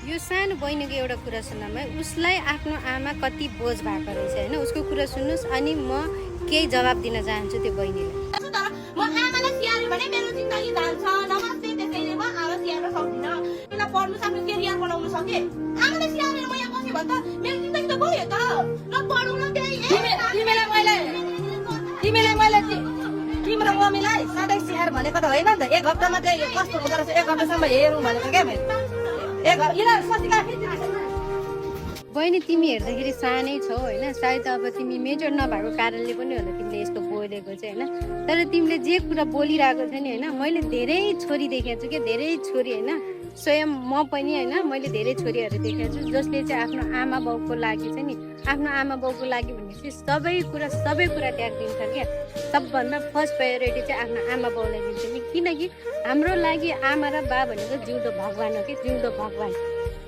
यो सानो बहिनीको एउटा कुरा सुन्नमा उसलाई आफ्नो आमा कति बोझ भएको रहेछ होइन, उसको कुरा सुन्नुहोस् अनि म केही जवाब दिन चाहन्छु त्यो बहिनीलाई। तर म आमालाई स्याहार्यो भने मेरो जिन्दगी जान्छ। नमस्ते, त्यसैले म आमा स्याहार्न सक्दिनँ। मलाई पढ्नु सक्नु केरियर बनाउनु सके। आमालाई स्याहारेर म यहाँ बसेँ भने त मेरो जिन्दगी त गयो त। न पढौँ न त्यही तिम्रो मम्मीलाई सधैँ स्याहार भनेको त होइन नि त। एक हप्तामा चाहिँ कस्तो हुँदो रहेछ एक हप्तासम्म हेरौँ भनेको क्या मेरो। बहिनी तिमी हेर्दाखेरि सानै छौ होइन, सायद अब तिमी मेजर नभएको कारणले पनि होला तिमीले यस्तो बोलेको चाहिँ होइन। तर तिमीले जे कुरा बोलिरहेको छ नि होइन, मैले धेरै छोरी देखेको छु क्या, धेरै छोरी होइन, स्वयं म पनि होइन, मैले धेरै छोरीहरू देखेको छु जसले चाहिँ आफ्नो आमा बाउको लागि चाहिँ नि, आफ्नो आमा बाउको लागि भनेपछि सबै कुरा त्याग दिन्छ क्या। सबभन्दा फर्स्ट प्रायोरिटी चाहिँ आफ्नो आमा बाउलाई दिन्छ नि, किनकि हाम्रो लागि आमा र बा भनेको जिउँदो भगवान हो कि, जिउँदो भगवान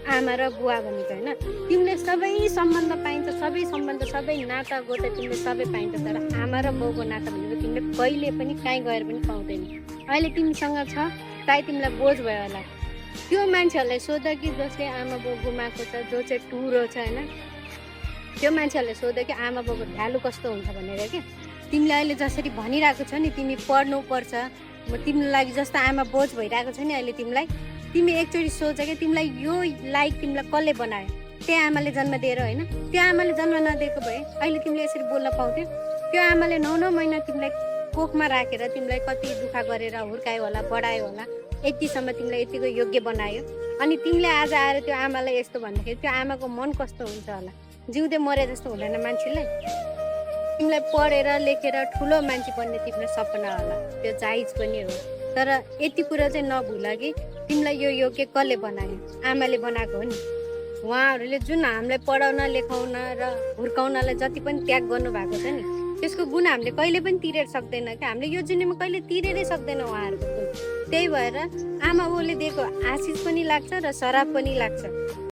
आमा र बुवा भनेको होइन। तिमीले सबै सम्बन्ध पाइन्छ, सबै नाता गोता तिमीले सबै पाइन्छ, तर आमा र बाउको नाता भनेको तिमीले कहिले पनि कहीँ गएर पनि पाउँदैन। अहिले तिमीसँग छ सायद तिमीलाई बोझ भयो होला। त्यो मान्छेहरूलाई सोध कि जसले आमा बाउ गुमाएको छ, जो चाहिँ टुरो छ होइन, त्यो मान्छेहरूलाई सोध कि आमा बाउको भ्यालु कस्तो हुन्छ भनेर क्या। तिमीले अहिले जसरी भनिरहेको छ नि तिमी पढ्नु पर्छ, तिम्रो लागि जस्तो आमा बोझ भइरहेको छ नि अहिले तिमीलाई, तिमी एकचोटि सोच क्या तिमीलाई यो लाइक तिमीलाई कसले बनायो? त्यो आमाले जन्म दिएर होइन, त्यो आमाले जन्म नदिएको भए अहिले तिमीले यसरी बोल्न पाउँथ्यौ? त्यो आमाले 9 महिना तिमीलाई कोखमा राखेर तिमीलाई कति दुःख गरेर हुर्कायो होला, बढायो होला, यतिसम्म तिमीलाई यतिको योग्य बनायो, अनि तिमीले आज आएर त्यो आमालाई यस्तो भन्दाखेरि त्यो आमाको मन कस्तो हुन्छ होला? जिउँदै मरे जस्तो हुँदैन मान्छेलाई? तिमीलाई पढेर लेखेर ठुलो मान्छे बन्ने तिम्रो सपना होला, त्यो जायज पनि हो, तर यति कुरा चाहिँ नभुल कि तिमीलाई यो योग्य कसले बनायो? आमाले बनाएको हो नि। उहाँहरूले जुन हामीलाई पढाउन लेखाउन र हुर्काउनलाई जति पनि त्याग गर्नुभएको छ नि, त्यसको गुण हामीले कहिले पनि तिरेर सक्दैन क्या। हामीले यो जिन्दगीमा कहिले तिरेरै सक्दैन उहाँहरूको गुण। त्यही भएर आमा बाउले दिएको आशिष पनि लाग्छ र श्राप पनि लाग्छ।